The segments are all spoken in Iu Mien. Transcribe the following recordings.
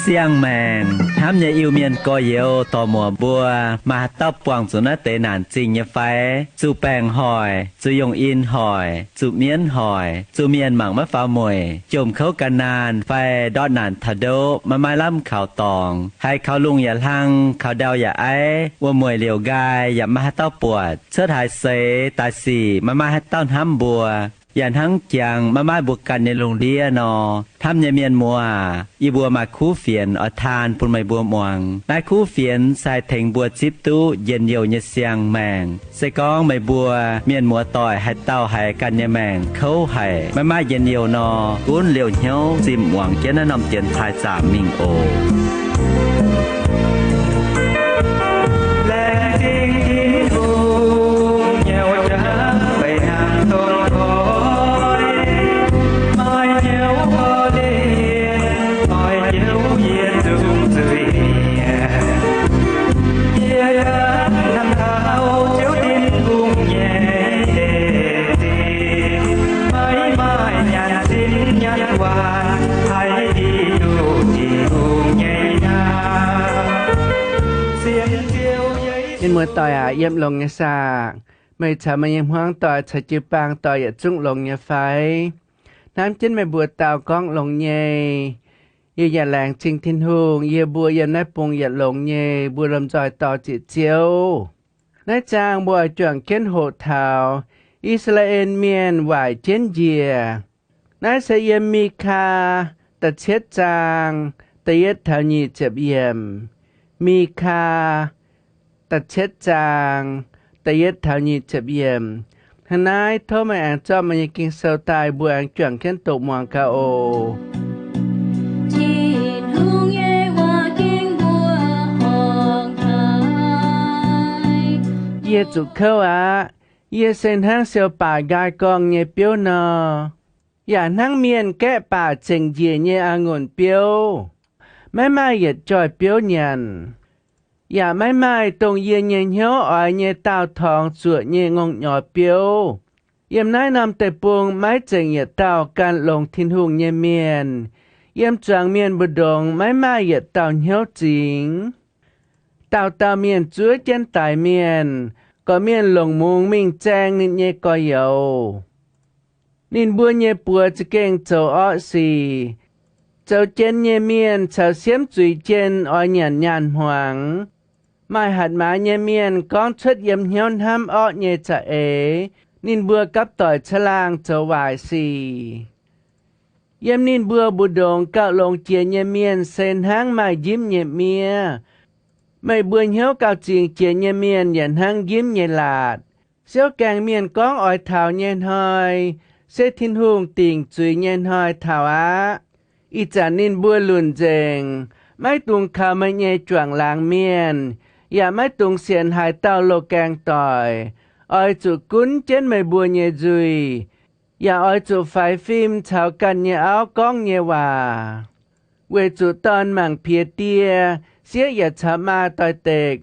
Siang-maengc hnamv nyei Iu-Mienh gorx-youz dorc-muoc mbuo, maaih haaix dauh buangh zuqc naaiv deix naanc zingh nyei fai? Zuqc baengc hoic, zuqc yongh in hoic, zuqc mienv hoic, zuqc mienh mangc maiv faaux mueic, jomc kouv gan naanh fai ndortv naanc taux ndoqv, maiv maaih lamh kaux dorngx, haiz kaux lungh yaac hlang, kaux ndau yaac aiv, wuom-mueic liouc nqaai yaac maiv maaih haaix dauh buatc, cuotv haaix seix daaih sic maiv maaih haaix dauh hnamv mbuo, yaac hnangv jangx maiv maaih mbuo ganh nyei lungh ndiev nor. Hnamv nyei mienh muoz aac, yie mbuo maaih kuv fienx oix taan bun meih mbuo muangx. Naaiv kuv fienx se haih tengx mbuo zipv duqv njien-youh nyei siang-maengc. Se gorngv meih mbuo mienh muoz doic haaix dauh haiz ganh nyei maengc kouv haic, maiv maaih njien-youh nor, gunv liouh hnyouv zimh muangx jienv naaiv norm dienx taaih zaamc mingh oc. Mienh muoz doic aac, yiem longx nyei saah? Meih caux meih nyei hmuangv doic caux jiu-baang doic yietc zungv longx nyei fai? Hnamv jienv meih mbuo dauh gorngv longx nyei. Yie yaac laengz zingh Tin-Hungh, yie mbuo yiem naaiv bung yietc longx nyei, mbuo lomh nzoih dorh ziec Ziouv. Naaiv zaang mbuo oix juangc jienv hoqc taux I^saa^laa^en Mienh waaic jienv njiec. Naaiv se yiem Mikaa da'cietv zaang da'yietv taux nyic ziepc yiemc. Mikaa da'cietv zaang da'yietv taux nyic ziepc yiemc. Hnangv naaiv, tov meih aengx zorqv meih nyei Ging-Sou daaih, mbuo aengx juangc jienv doqc muangx gaax oc. Tin-Hungh nyei waac ging mbuo horngc haic. Yie zuqc kouv aqv. Yie se hnangv siou baac nqaai gorngv nyei biouv nor, yaac hnangv mienh gaeqv baac zengc njiec nyei a'ngunc biouv. Maiv maaih yietc joih biouv nyanc, yaac maiv maaih dongh yie nyei hnyouv oix nyei daauh torngx zuoqc nyei ngongh nyorx biouv. Yiem naaiv norm deic-bung maiv zengc yietc dauh ganh longx Tin-Hungh nyei mienh. Yiem zuangx mienh mbu'ndongx maiv maaih yietc dauh hnyouv zingx. Dauh dauh mienh zuov jienv daix mienh, gorqv-mienh longc mungz mingh zaeng ninh nyei gorx-youz. Ninh mbuo nyei buoz za'gengh zoux orqv sic. Zoux jien nyei mienh caux siemv zuiz jien oix nyanc nyaanh hmuangx. Maaih hatc maaz nyei mienh gorngv cuotv yiem hnyouv hnamv orqv nyei za'eix, ninh mbuo gapv doic caangh laangh zoux waaic sic. Yiem ninh mbuo mbu'ndongx gauh longx jiex nyei mienh se hnangv maaih njimv nyei miev. Meih mbuo hnyouv gauh zingx jiex nyei mienh yaac hnangv njimv nyei laatc. Siouv gaengh mienh gorngv oix taux nyei hnoi, se Tin-Hungh dingc zuiz nyei hnoi taux aqv. Ih zanc ninh mbuo lunc nzengc, maiv dungx kaux meih nyei juangc laangz mienh, yaac maiv dungx sienx haaix dauh loz-gaeng doic. Oix zuqc gunv jienv meih mbuo nyei nzuih, yaac oix zuqc faix fim caux ganh nyei auv gorngv nyei waac. Weic zuqc dorn mangc piex die, sieqv yaac caux maa doix-dekc,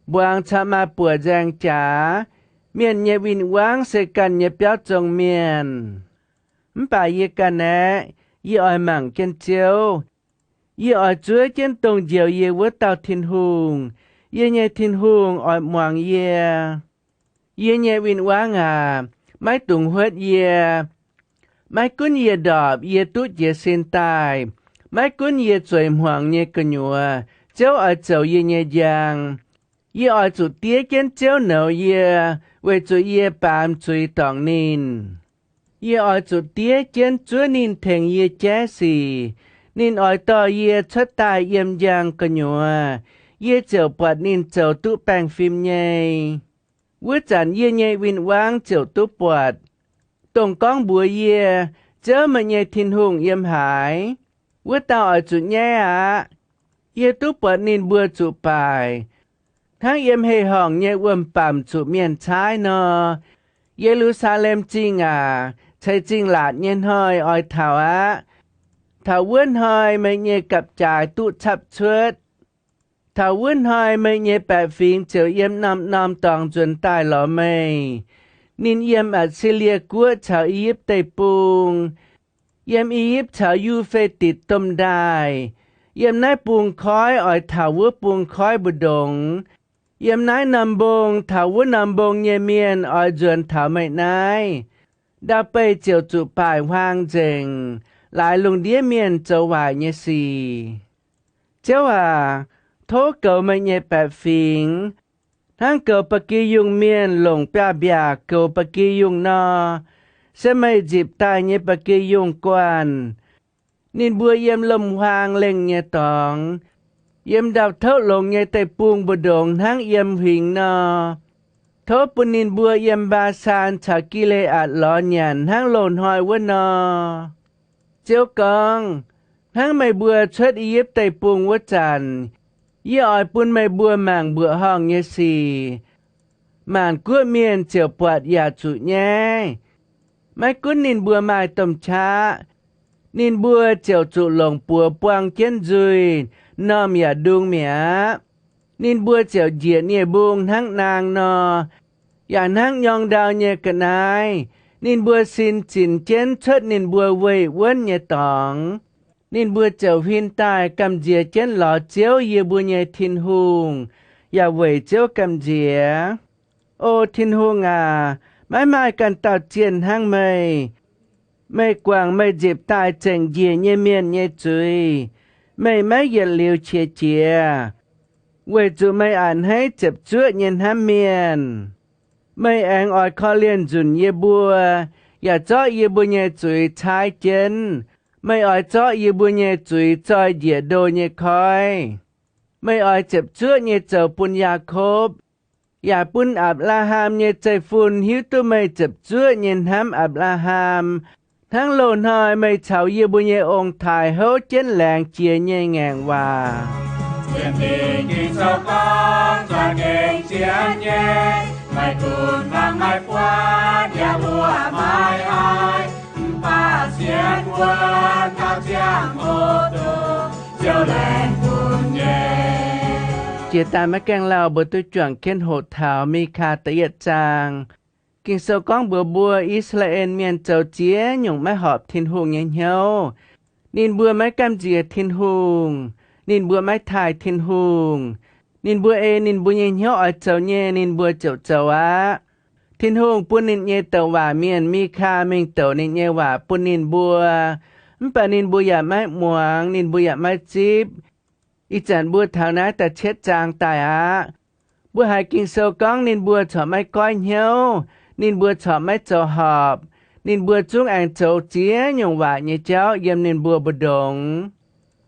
mbuangz caux maa buoqc nzaeng jaax. Mienh nyei win-wangv se ganh nyei biauv zong mienh. Mv baac yie ganh aeqv, yie oix mangc jienv Ziouv. Yie oix zuov jienv dongh njoux yie wuov dauh Tin-Hungh. Yie nyei Tin-Hungh oix muangx yie. Yie nyei win-wangv aac, maiv dungx huotv yie. Maiv gunv yie ndorpc, yie duqv jiez sin daaih. Maiv gunv yie zueiz hmuangx nyei gu'nyuoz, Ziouv oix zoux yie nyei njang. Yie oix zuqc diev jienv Ziouv nouz yie, weic zuqc yie baamz zuiz dorngc ninh. Yie oix zuqc diev jienv zuov ninh tengx yie jaiv sic. Ninh oix dorh yie cuotv daaih yiem njang gu'nyuoz, yie ziouc buatc ninh zoux duqv baengh fim nyei. Wuov zanc yie nyei win-wangv ziouc duqv buatc. Dongh gorngv mbuox yie, Ziouv, meih nyei Tin-Hungh yiem haaix? Wuov dauh oix zuqc nyaiv aqv. Yie duqv buatc ninh mbuo zuqc baaic, hnangv yiem hei-horngc nyei wuom-bamc zuqc mienh caaiv nor. Ye^lu^saa^lem Zingh aac, ceix zingh laatc nyei hnoi oix taux aqv. Taux wuov hnoi meih nyei gapv-jaaix duqv capv cuotv. Taux wuov hnoi meih nyei baeqc fingx ziouc yiem norm-norm dorngx nzuonx daaih lorz meih. Ninh yiem Atc^si^lie Guoqv caux I^yipv Deic-Bung, yiem I^yipv caux Yu^fe^ditc Domh Ndaaih, yiem naaiv bung koiv oix taux wuov bung koiv mbu'ndongx, yiem naaiv norm mbong taux wuov norm mbong nyei mienh oix nzuonx taux meih naaiv. Ndau-beih ziouc zuqc baaic huaang nzengc, laaix lungh ndiev mienh zoux waaic nyei sic. Ziouv aac, tov goux meih nyei baeqc fingx, hnangv goux ba'gi yungh mienh longc biaav-mbiaac goux ba'gi yungh nor, se meih nzipc daaih nyei ba'gi yungh guanh. Ninh mbuo yiem lomc-huaang lengh nyei dorngx, yiem ndau-touv longx nyei deic-bung mbu'ndongx hnangv yiem huingx nor. Tov bun ninh mbuo yiem Mbaa^saan caux Gi^le^aatc lorz nyanc hnangv loz-hnoi wuov nor. Ziouv gorngv, Hnangv meih mbuo cuotv I^yipv Deic-Bung wuov zanc, yie oix bun meih mbuo mangc mbuoqc horngh nyei sic. Maanc guoqv mienh ziouc buatc yaac zuqc nyaiv. Maiv gunv ninh mbuo maaih domh qaqv, ninh mbuo ziouc zuqc longc buoz buang jienv nzuih, m'normh yaac ndung mi'aqv. Ninh mbuo ziouc njiec nie-mbung hnangv naang nor, yaac hnangv nyorng ndau nyei ga'naaiv. Ninh mbuo sin zinx jienv cuotv ninh mbuo weih wuonv nyei dorngx. Ninh mbuo ziouc huin daaih gamh nziex jienv lorz Ziouv, yie mbuo nyei Tin-Hungh, yaac weic Ziouv gamh nziex. O Tin-Hungh aac, maiv maaih ganh dauh zienh hnangv meih. Meih guangc meih nzipc daaih zengc njiec nyei mienh nyei zuiz. Meih maiv yietc liuz qiex jiez, weic zuqc meih a'hneiv ziepc zuoqv nyei hnamv mienh. Meih aengx oix korv-lienh nzunc yie mbuo, yaac zorqv yie mbuo nyei zuiz caaiv jienv. Meih oix zorqv yie mbuo nyei zuiz zoih njiec ndo nyei koiv. Meih oix ziepc zuoqv nyei zoux bun Yaakopv, yaac bun Apc^laa^ham nyei zeiv-fun hiuv duqv meih ziepc zuoqv nyei hnamv Apc^laa^ham, hnangv loz-hnoi meih caux yie mbuo nyei ong-taaix houv jienv laengz jiex nyei ngaengc waac. Jiex daaih maiv gaengh lauh, mbuo duqv juangc jienv hoqc taux Mikaa da'yietv zaang. Ging-Sou gorngv mbuox mbuo, I^saa^laa^en Mienh zoux ziex nyungc maiv horpc Tin-Hungh nyei hnyouv. Ninh mbuo maiv gamh nziex Tin-Hungh. Ninh mbuo maiv taaih Tin-Hungh. Ninh mbuo ei ninh mbuo nyei hnyouv oix zoux nyei, ninh mbuo ziouc zoux aqv. Tin-Hungh bun ninh nyei douc waac mienh, Mikaa, mingh douc ninh nyei waac bun ninh mbuo. Mv baac ninh mbuo yaac maiv muangx, ninh mbuo yaac maiv zipv. Ih zanc mbuo taux naaiv da'cietv zaang daaih aqv. Mbuo haiz Ging-Sou gorngv ninh mbuo corc maiv goiv hnyouv, ninh mbuo corc maiv zoux horpc. Ninh mbuo zungv aengx zoux ziex nyungc waaic nyei jauv yiem ninh mbuo mbu'ndongx.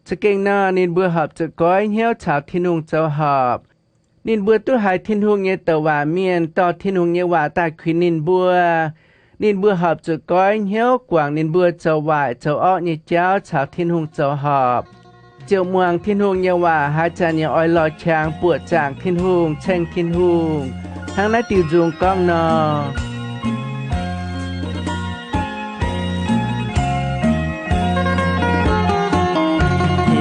Za'gengh nor, ninh mbuo horpc zuqc goiv hnyouv caux Tin-Hungh zoux horpc. Ninh mbuo duqv haiz Tin-Hungh nyei douc waac mienh dorh Tin-Hungh nyei waac daaih kuinx ninh mbuo. Ninh mbuo horpc zuqc goiv hnyouv guangc ninh mbuo zoux waaic zoux orqv nyei jauv caux Tin-Hungh zoux horpc, ziouc muangx Tin-Hungh nyei waac, haaix zanc yaac oix lorz qangx buoqc zaangc Tin-Hungh, ceng Tin-Hungh, hnangv naaiv diuh nzung gorngv nor.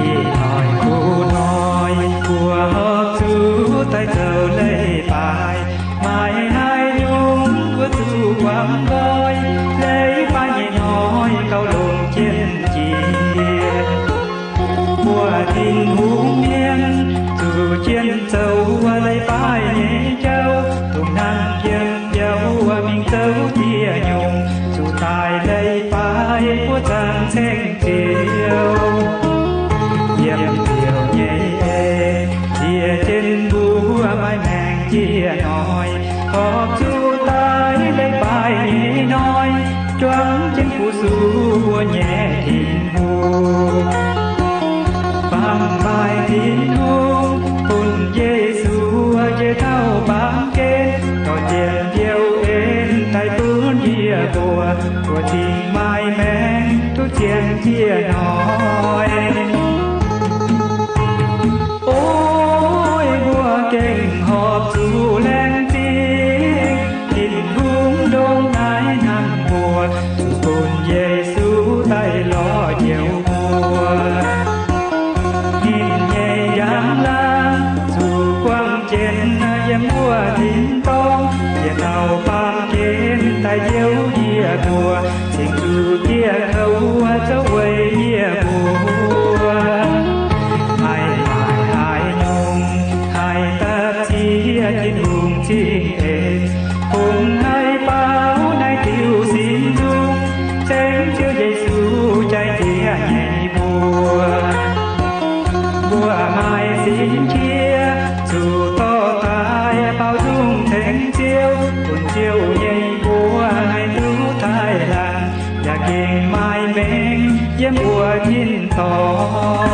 Ih hnoi kuv hnoi, mbuo horpc zuqc daaih zoux leiz-baaix. Maaih haaix nyungc mbuo zuqc guangc nqoi, leiz-baaix nyei hnoi gauh longc jienv jiex. Mbuo Tin-Hungh mienh zuqc jienv zoux leiz-baaix nyei jauv, dongh hnangv yiem biauv mingh zoux ziex nyungc, zuqc daaih leiz-baaix mbuo zaangc ceng Ziouv. Yiem biouv nyei eix, ziex jienv mbuo maaih maengc ziex hnoi, horpc zuqc daaih leiz-baaix nyei hnoi, juangc jienv fu-sux mbuo nyei Tin-Hungh. Baamh mbaih Tin-Hungh bun Yesu njiec taux baamh gen, dorh njien-youh en daaih bun yie mbuo, mbuo cingx maaih maengc duqv zien ziex hnoi. O, mbuo gengh horpc zuqc laengz zingh Tin-Hungh ndongc naaiv hnangv mbuo, zuqc bun Yesu daaih lorz njoux mbuo. mbuo tin-dorngh.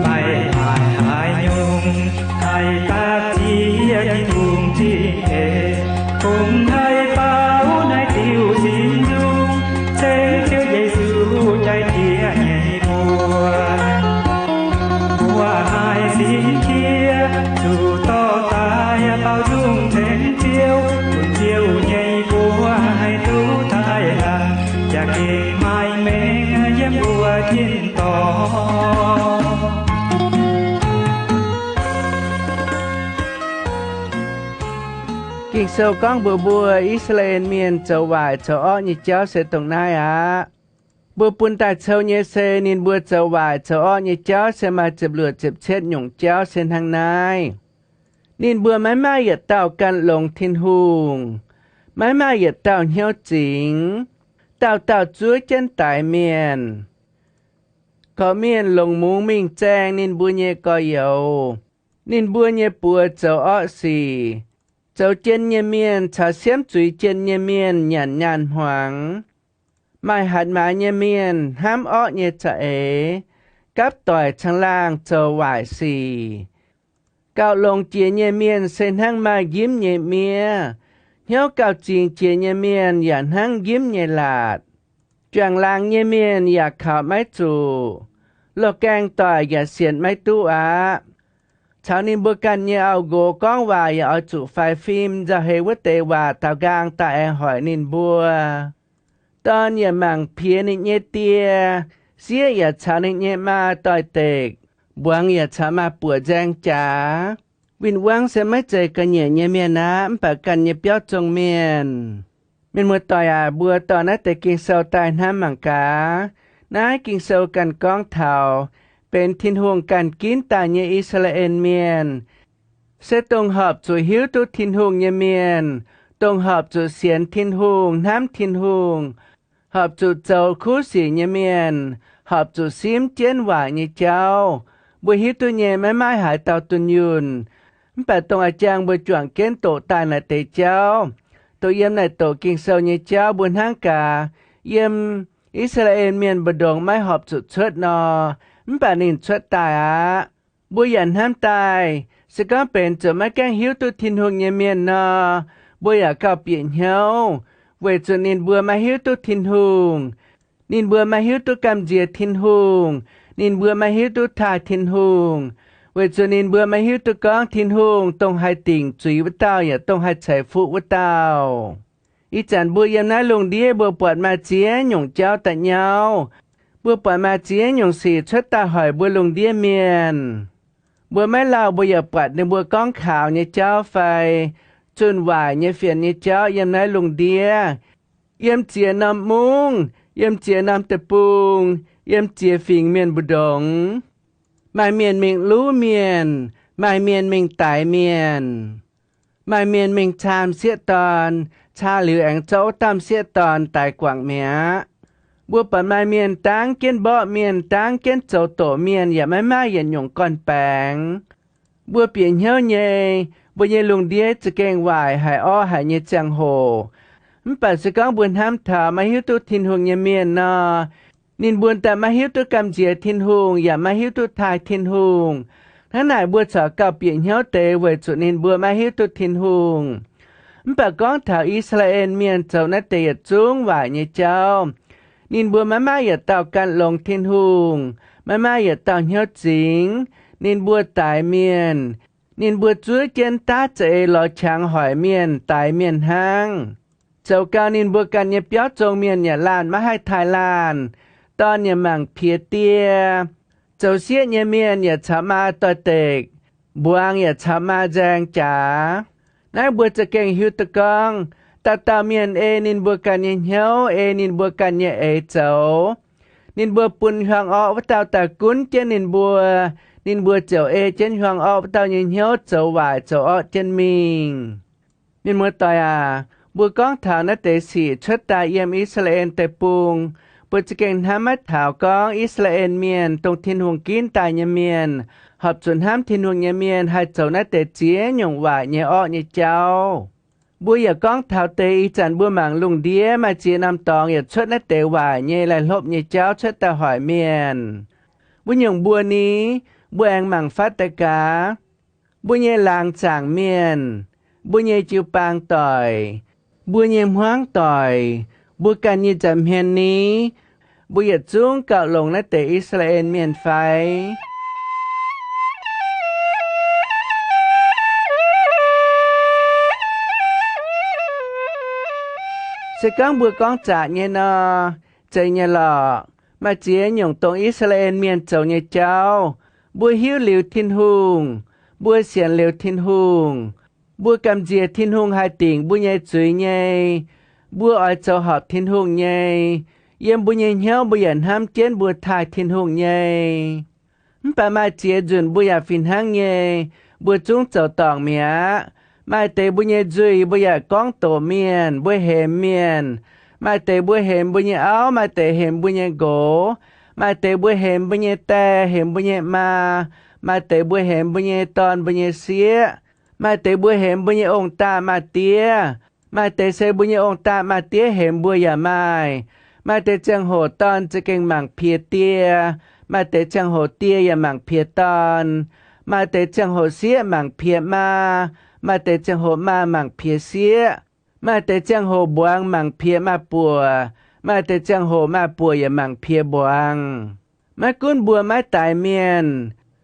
Maiv maaih haaix nyungc haih dapv ziex Tin-Hungh zingh eix, kungx haih faaux naaiv diuh sin nzung, ceng Ziouv Yesu jaaix diex nyei mbuox. Mbuo haih sin qiex zuqc dorh daaih baaux nzung ceng Ziouv, bun Ziouv nyei mbuox haih duqv taaih laanh, yaac gengh maaih mengh yiem mbuo tin-dorngh. Ging-Sou gorngv mbuox mbuo, I^saa^laa^en Mienh zoux waaic zoux orqv nyei jauv se dongh naaiv aqv. Mbuo bun daaih cou nyei se ninh mbuo zoux waaic zoux orqv nyei jauv se maaih ziepc luoqc ziepc cietv nyungc jauv se hnangv naaiv. Ninh mbuo maiv maaih yietc dauh ganh longx Tin-Hungh, maiv maaih yietc dauh hnyouv zingx, dauh dauh zuov jienv daix mienh. Gorqv-mienh longc mungz mingh zaeng ninh mbuo nyei gorx-youz. Ninh mbuo nyei buoz zoux orqv sic. Zoux jien nyei mienh caux siemv zuiz jien nyei mienh nyanc nyaanh hmuangx. Maaih hatc maaz nyei mienh hnamv orqv nyei za'eix, gapv doic caangh laangh zoux waaic sic. Gauh longx jiex nyei mienh se hnangv maaih njimv nyei miev. Hnyouv gauh zingx jiex nyei mienh yaac hnangv njimv nyei laatc. Juangc-laangz nyei mienh yaac kaux maiv zuqc. Loz-gaeng doic yaac sienx maiv duqv aqv. Caux ninh mbuo ganh nyei auv-nqox gorngv waac yaac oix zuqc faix fim nzauh heix wuov deix waac daaux nqaang daaih aengx hoic ninh mbuo. Dorn yaac mangc piex ninh nyei die, sieqv yaac caux ninh nyei maa doix-dekc, mbuangz yaac caux maa-buoc nzaeng jaax. Win-wangv se maiv zeiz ga'nyiec nyei mienh aqv, mv baac ganh nyei biauv zong mienh. Mienh muoz-doic aac, mbuo dorh naaiv deix Ging-Sou daaih hnamv mangc gaax. Naaiv Ging-Sou ganh gorngv taux benx Tin-Hungh ganh ginv daaih nyei I^saa^laa^en Mienh, se dongh horpc zuqc hiuv duqv Tin-Hungh nyei mienh, dongh horpc zuqc sienx Tin-Hungh, hnamv Tin-Hungh, horpc zuqc zoux kuv sic nyei mienh, horpc zuqc simv jienv waaic nyei jauv. Mbuo hiuv duqv nyei, maiv maaih haaix dauh dunh yunh. Mv baac dongh a'jang mbuo juangc jienv doqc daaih naaic deix jauv, doqc yiem naaic doqc Ging-Sou nyei jauv, mbuo hnangv gaax yiem I^saa^laa^en Mienh mbu'ndongx maiv horpc zuqc cuotv nor, mv baac ninh cuotv daaih aqv. Mbuo yaac hnamv daaih, se gorngv benx zuqc maiv gaengh hiuv duqv Tin-Hungh nyei mienh nor, mbuo yaac gauh bieqc hnyouv, weic zuqc ninh mbuo maiv hiuv duqv Tin-Hungh. Ninh mbuo maiv hiuv duqv gamh nziex Tin-Hungh. Ninh mbuo maiv hiuv duqv taaih Tin-Hungh, weic zuqc ninh mbuo maiv hiuv duqv gorngv Tin-Hungh dongh haih dingc zuiz wuov dauh yaac dongh haih ceix fuqv wuov dauh. Ih zanc mbuo yiem naaiv lungh ndiev mbuo buatc maaih ziex nyungc jauv da'nyauv. Mbuo buatc maaih ziex nyungc sic cuotv daaih hoic mbuo lungh ndiev mienh. Mbuo maiv lauh mbuo yaac buatc ninh mbuo gorngv kaux nyei jauv fai zunh waaic nyei fienx nyei jauv yiem naaiv lungh ndiev, yiem ziex norm mungv, yiem ziex norm deic-bung, yiem ziex fingx mienh mbu'ndongx. Maaih mienh mingh luv mienh, maaih mienh mingh daix mienh. Maaih mienh mingh caam sieqv dorn, caa liuz aengx zorqv wuov dauh sieqv dorn daix guangc mi'aqv. Mbuo buatc maaih mienh dangv jienv mborqv mienh, dangv jienv zoux doqc mienh, yaac maiv maaih yietc nyungc gorn-baengx. Mbuo bieqc hnyouv nyei, mbuo nyei lungh ndiev za'gengh waaic haic, orqv haic nyei ziangh hoc. Mv baac se gorngv mbuo hnamv taux maiv hiuv duqv Tin-Hungh nyei mienh nor, ninh mbuo daaih maiv hiuv duqv gamh nziex Tin-Hungh yaac maiv hiuv duqv taaih Tin-Hungh. Hnangv naaic mbuo corc gauh bieqc hnyouv deix weic zuqc ninh mbuo maiv hiuv duqv Tin-Hungh. Mv baac gorngv taux I^saa^laa^en Mienh zoux naaiv deix yietc zungv waaic nyei jauv, ninh mbuo maiv maaih yietc dauh ganh longx Tin-Hungh, maiv maaih yietc dauh hnyouv zingx. Ninh mbuo daix mienh. Ninh mbuo zuov jienv daav za'eix lorz qangx hoic mienh, daix mienh hnangv. Zoux gau ninh mbuo ganh nyei biauv zong mienh yaac laanh maiv haih taaih laanh. Dorn yaac mangc piex die. Zoux sieqv nyei mienh yaac caux maa doix-dekc, mbuangz yaac caux maa nzaeng jaax. Naaiv mbuo za'gengh hiuv duqv gorngv, dauh dauh mienh ei ninh mbuo ganh nyei hnyouv, ei ninh mbuo ganh nyei eix zoux. Ninh mbuo bun hiuang orqv wuov dauh daaih gunv jienv ninh mbuo, ninh mbuo ziouc ei jienv hiuang orqv wuov dauh nyei hnyouv zoux waaic zoux orqv jienv mingh. Mienh muoz-doic aac, mbuo gorngv taux naaiv deix sic cuotv daaih yiem I^saa^laa^en Deic-Bung, mbuo za'gengh hnamv maiv taux gorngv I^saa^laa^en Mienh, dongh Tin-Hungh ginv daaih nyei mienh, horpc zuqc hnamv Tin-Hungh nyei mienh haih zoux naaiv deix ziex nyungc waaic nyei orqv nyei jauv. Mbuo yaac gorngv taux deix ih zanc mbuo mangc lungh ndiev maaih ziex norm dorngx yaac cuotv naaiv deix waaic nyei laih hlopv nyei jauv cuotv daaih hoic mienh. Wuov nyungc mbuo ni, mbuo aengx mangc fatv daaih gaax. Mbuo nyei laangz zaangc mienh, mbuo nyei jiu-baang doic, mbuo nyei hmuangv doic, mbuo ganh nyei nza'hmien ni, mbuo yietc zungv gauh longx naaiv deix I^saa^laa^en Mienh fai? Se gorngv mbuo gorngv zaqc nyei nor, zeiz nyei lorqc. Maaih ziex nyungc dongh I^saa^laa^en Mienh zoux nyei jauv. Mbuo hiuv liuz Tin-Hungh, mbuo sienx liuz Tin-Hungh, mbuo gamh nziex Tin-Hungh haih dingc mbuo nyei zuiz nyei. Mbuo oix zoux horpc Tin-Hungh nyei. Yiem mbuo nyei hnyouv mbuo yaac hnamv jienv mbuo taaih Tin-Hungh nyei. Mv baac maaih ziex nzunc mbuo yaac fih hnangv nyei, mbuo zungv zoux dorngc mi'aqv. Maaih deix mbuo nyei nzuih mbuo yaac gorngv doqc mienh, mbuo hemx mienh. Maaih deix mbuo hemx mbuo nyei auv, maaih deix hemx mbuo nyei nqox. Maaih deix mbuo hemx mbuo nyei die, hemx mbuo nyei maa. Maaih deix mbuo hemx mbuo nyei dorn, mbuo nyei sieqv. Maaih deix mbuo hemx mbuo nyei ong-daah maa-diev. Maaih deix se mbuo nyei ong-daah maa-diev hemx mbuo yaac maaih. Maaih deix ziangh hoc dorn za'gengh mangc piex die. Maaih deix ziangh hoc die yaac mangc piex dorn. Maaih deix ziangh hoc sieqv mangc piex maa. Maaih deix ziangh hoc maa mangc piex sieqv. Maaih deix ziangh hoc mbuangz mangc piex maa-buoc. Maaih deix ziangh hoc maa-buoc yaac mangc piex mbuangz. Maiv gunv mbuo maiv daix mienh,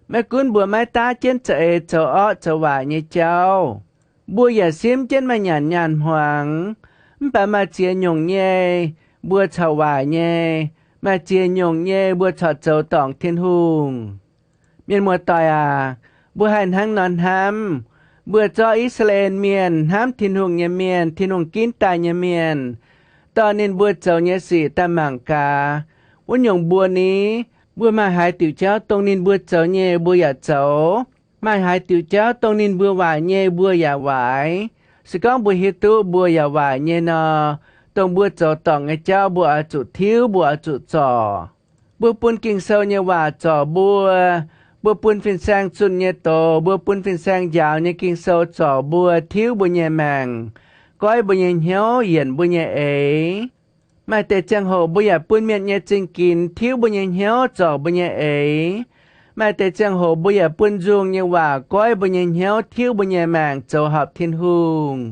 maiv gunv mbuo maiv daav jienv za'eix zoux orqv zoux waaic nyei jauv, mbuo yaac simv jienv maaih nyanc nyaanh hmuangx. Mv baac maaih ziex nyungc nyei, mbuo corc waaic nyei. Maaih ziex nyungc nyei, mbuo corc zoux dorngc Tin-Hungh. Mienh muoz-doic aac, mbuo haih hnangv nor hnamv. Mbuo zorqv I^saa^laa^en Mienh, hnamv Tin-Hungh nyei mienh, Tin-Hungh ginv daaih nyei mienh, dorh ninh mbuo zoux nyei sic daaih mangc gaax. Wuov nyungc mbuo ni, mbuo maaih haaix diuc jauv dongh ninh mbuo zoux nyei mbuo yaac zoux. Maaih haaix diuc jauv dongh ninh mbuo waaic nyei mbuo yaac waaic. Se gorngv mbuo hiuv duqv mbuo yaac waaic nyei nor, dongh mbuo zoux dorngc nyei jauv mbuo oix zuqc tiuv, mbuo oix zuqc zorc. Mbuo bun Ging-Sou nyei waac zorc mbuo. Mbuo bun fin-saeng zunh nyei doz, mbuo bun fin-saeng njaaux nyei Ging-Sou zorc mbuo, tiuv mbuo nyei maengc, goiv mbuo nyei hnyouv, yienc mbuo nyei eix. Maaih deix ziangh hoc mbuo yaac bun mienh nyei zingh ginx tiuv mbuo nyei hnyouv, zorc mbuo nyei eix. Maaih deix ziangh hoc mbuo yaac bun nzungh nyei waac goiv mbuo nyei hnyouv, tiuv mbuo nyei maengc zoux horpc Tin-Hungh.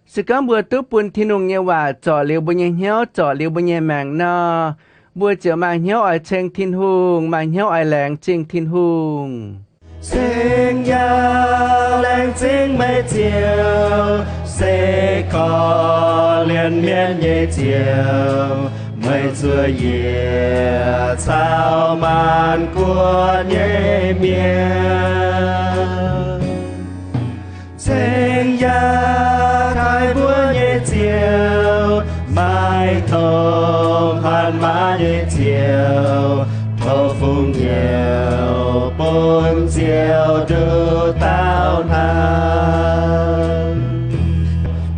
Se gorngv mbuo duqv bun Tin-Hungh nyei waac zorc liuz mbuo nyei hnyouv, zorc liuz mbuo nyei maengc nor, mbuo ziouc maaih hnyouv oix ceng Tin-Hungh, maaih hnyouv oix laengz zingh Tin-Hungh. Ceng yaac laengz zingh meih Ziouv, se korv-lienh mienh nyei Ziouv, meih zuov yiec caux maanc guoqv nyei mienh. Ceng yaac taaih mbuo nyei Ziouv, maaih domh hatc maaz nyei Ziouv, tov fungx nyouc bun Ziouv nduqc dauh hnangv.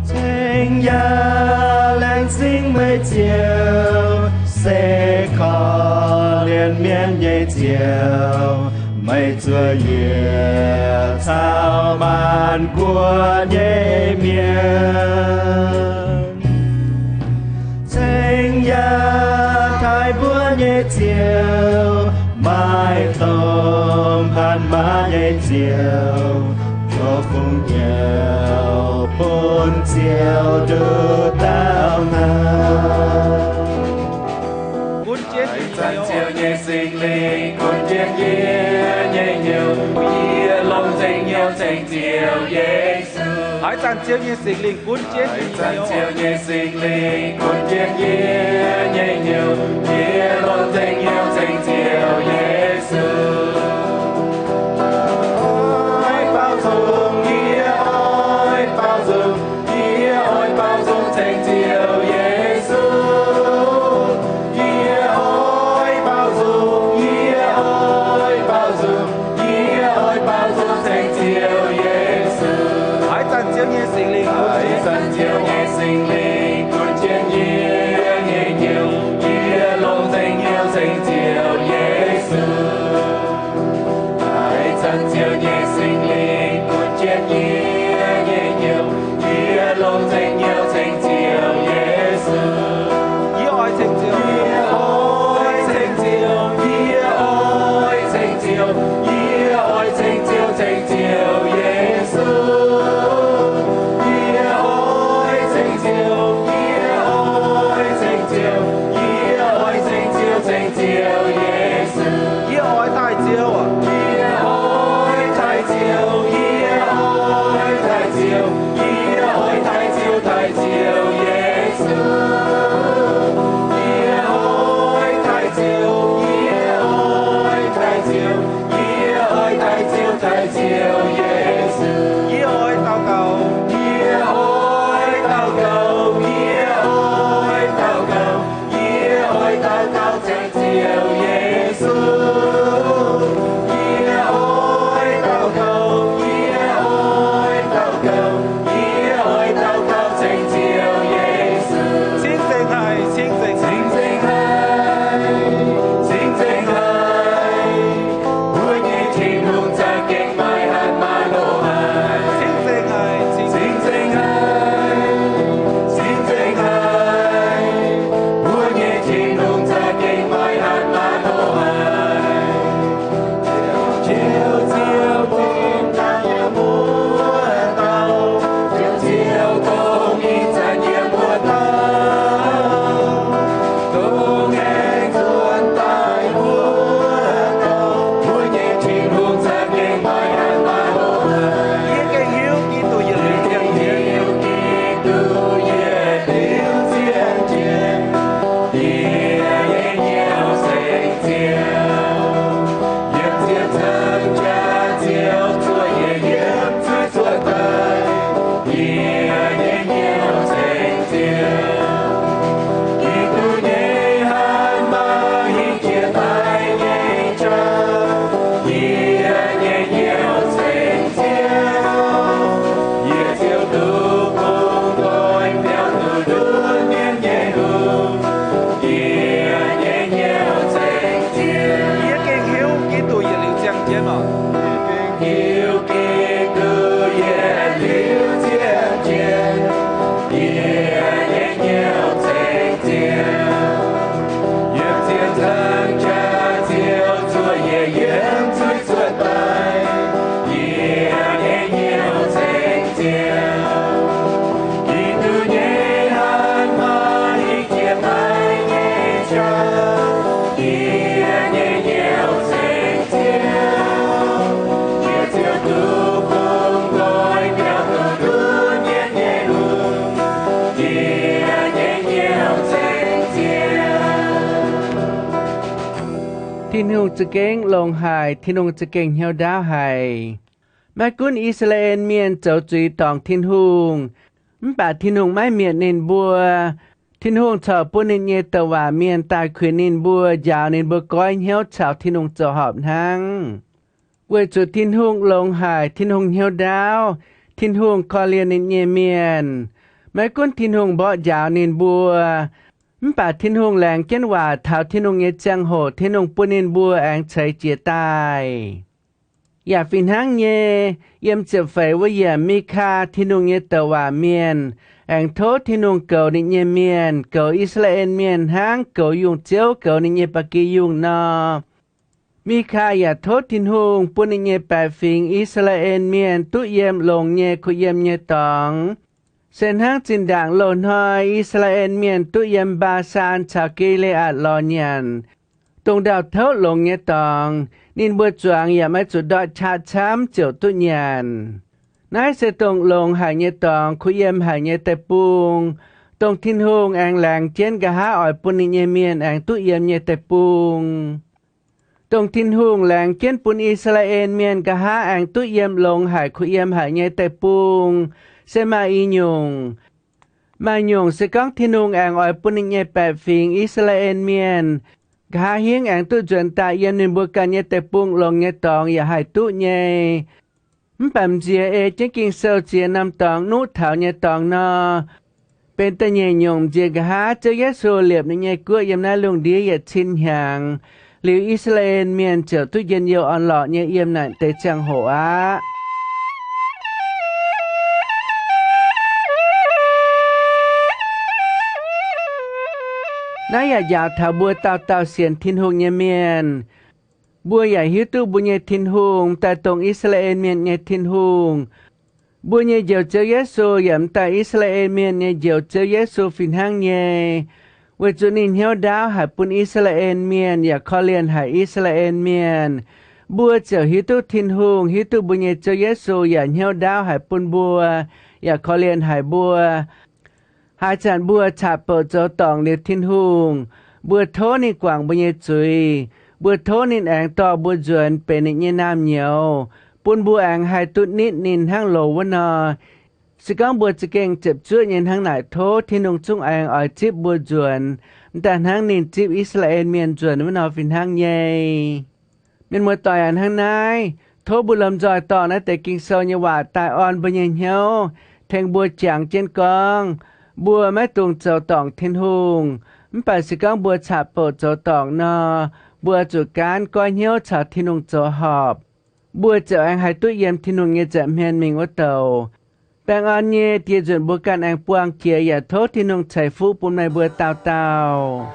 Ceng yaac laengz zingh meih Ziouv, se korv-lienh mienh nyei Ziouv, meih zuov yiec caux maanc guoqv nyei mienh. Ceng yaac taaih mbuo nyei Ziouv, maaih domh hatc maaz nyei Ziouv, tov fungx nyouc bun Ziouv nduqc dauh hnangv. Haaix zanc Ziouv nyei Singx Lingh gunv jienv yie nyei hnyouv, yie longc nzengc hnyouv ceng Ziouv Yesu. Haaix zanc Ziouv nyei Singx Lingh gunv jienv yie nyei hnyouv, Ziouv nyei Singx Lingh gunv jienv yie nyei hnyouv, yie longc nzengc hnyouv ceng Ziouv Yesu. Oix baaux nzung, yie oix baaux nzung, yie oix baaux nzung ceng Ziouv Yesu. Yie oix Hiuv Giduc yie liuz zien jienv, yie nyei hnyouv ceng Ziouv. Yiem zien cang jaax Ziouv zuov yie yiem zuiz zuov daic, yie nyei hnyouv ceng Ziouv. Giduc nyei hatc maaih hingh jiex maiv nyei qaqv, yie nyei hnyouv ceng Ziouv. Yie ziouc duqv bun nqoi biaux duqv nduov mienh nyei lungh, yie nyei hnyouv ceng Ziouv. Tin-Hungh za'gengh longx haic. Tin-Hungh za'gengh hnyouv ndaauv haic. Maiv gunv I^saa^laa^en Mienh zoux zuiz dorngc Tin-Hungh, mv baac Tin-Hungh maiv mietc ninh mbuo. Tin-Hungh corc bun ninh nyei douc waac mienh daaih kuinx ninh mbuo, njaaux ninh mbuo goiv hnyouv caux Tin-Hungh zoux horpc hnangv. Weic zuqc Tin-Hungh longx haic, Tin-Hungh hnyouv ndaauv, Tin-Hungh korv-lienh ninh nyei mienh. Maiv gunv Tin-Hungh mborqv njaaux ninh mbuo, mv baac Tin-Hungh laengz jienv waac taux Tin-Hungh nyei ziangh hoc, Tin-Hungh bun ninh mbuo aengx ceix jiez daaih. Yaac fih hnangv nyei, yiem ziepc feix wuov yiemc, Mikaa, Tin-Hungh nyei douc waac mienh, aengx tov Tin-Hungh goux ninh nyei mienh, goux I^saa^laa^en Mienh hnangv goux yungh ziouv goux ninh nyei ba'gi yungh nor. Mikaa yaac tov Tin-Hungh bun ninh nyei baeqc fingx, I^saa^laa^en Mienh, duqv yiem longx nyei kuh yiem nyei dorngx, se hnangv zinh ndaangc loz-hnoi I^saa^laa^en Mienh duqv yiem Mbaa^saan caux Gi^le^aatc lorz nyanc, dongh ndau-touv longx nyei dorngx. Ninh mbuo zuangx yaac maiv zuqc ndortv qaqv camv ziouc duqv nyanc. Naaiv se dongh longx haic nyei dorngx, kuh yiem haic nyei deic-bung, dongh Tin-Hungh aengx laengz jienv nqa'haav oix bun ninh nyei mienh aengx duqv yiem nyei deic-bung. Dongh Tin-Hungh laengz jienv bun I^saa^laa^en Mienh nqa'haav aengx duqv yiem longx haic kuh yiem haic nyei deic-bung, se maaih i nyungc. Maaih nyungc se gorngv Tin-Hungh aengx oix bun ninh nyei baeqc fingx, I^saa^laa^en Mienh, nqa'haav hingv aengx duqv nzuonx daaih yiem ninh mbuo ganh nyei deic-bung longx nyei dorngx yaac haih duqv nyei. Mv baac m'nziex ei jienv Ging-Sou ziex norm dorngx nuqv taux nyei dorngx nor, benx da'nyeic nyungc m'nziex nqa'haav Ziouv Yesu liepc ninh nyei guoqv yiem naaiv lungh ndiev yietc cin hnyangx, liuz I^saa^laa^en Mienh ziouc duqv njien-youh orn-lorqc nyei yiem naaic deix ziangh hoc aqv. Naaiv yaac njaaux taux mbuo dauh dauh sienx Tin-Hungh nyei mienh. Mbuo yaac hiuv duqv mbuo nyei Tin-Hungh m'daaih dongh I^saa^laa^en Mienh nyei Tin-Hungh. Mbuo nyei Njoux Ziouv Yesu yaac m'daaih I^saa^laa^en Mienh nyei Njoux Ziouv Yesu fih hnangv nyei, weic zuqc ninh hnyouv ndaauv haic bun I^saa^laa^en Mienh yaac korv-lienh haic I^saa^laa^en Mienh. Mbuo ziouc hiuv duqv Tin-Hungh, hiuv duqv mbuo nyei Ziouv Yesu yaac hnyouv ndaauv haic bun mbuo, yaac korv-lienh haic mbuo. Haaix zanc mbuo caqv-bouc zoux dorngc liuz Tin-Hungh, mbuo tov ninh guangc mbuo nyei zuiz, mbuo tov ninh aengx dorh mbuo nzuonx benx ninh nyei naamh nyouz, bun mbuo aengx haih duqv nitv ninh hnangv loz wuov nor. Se gorngv mbuo za'gengh ziepc zuoqv nyei hnangv naaic, tov Tin-Hungh zungv aengx oix zipv mbuo nzuonx, m'daaih hnangv ninh zipv I^saa^laa^en Mienh nzuonx wuov nor fih hnangv nyei. Mienh muoz-doic aac, hnangv naaiv, tov mbuo lomh nzoih dorh naaiv deix Ging-Sou nyei waac daaih orn mbuo nyei hnyouv, tengx mbuo jangx jienv gorngv, mbuo maiv dungx zoux dorngc Tin-Hungh. Mv baac se gorngv mbuo caqv-bouc zoux dorngc nor, mbuo zuqc gaanv goiv hnyouv caux Tin-Hungh zoux horpc, mbuo ziouc aengx haih duqv yiem Tin-Hungh nyei nza'hmien mingh wuov douc. Baengh orn nyei Die nzunc mbuo ganh aengx buangh jiex, yaac tov Tin-Hungh ceix fuqv bun meih mbuo dauh dauh.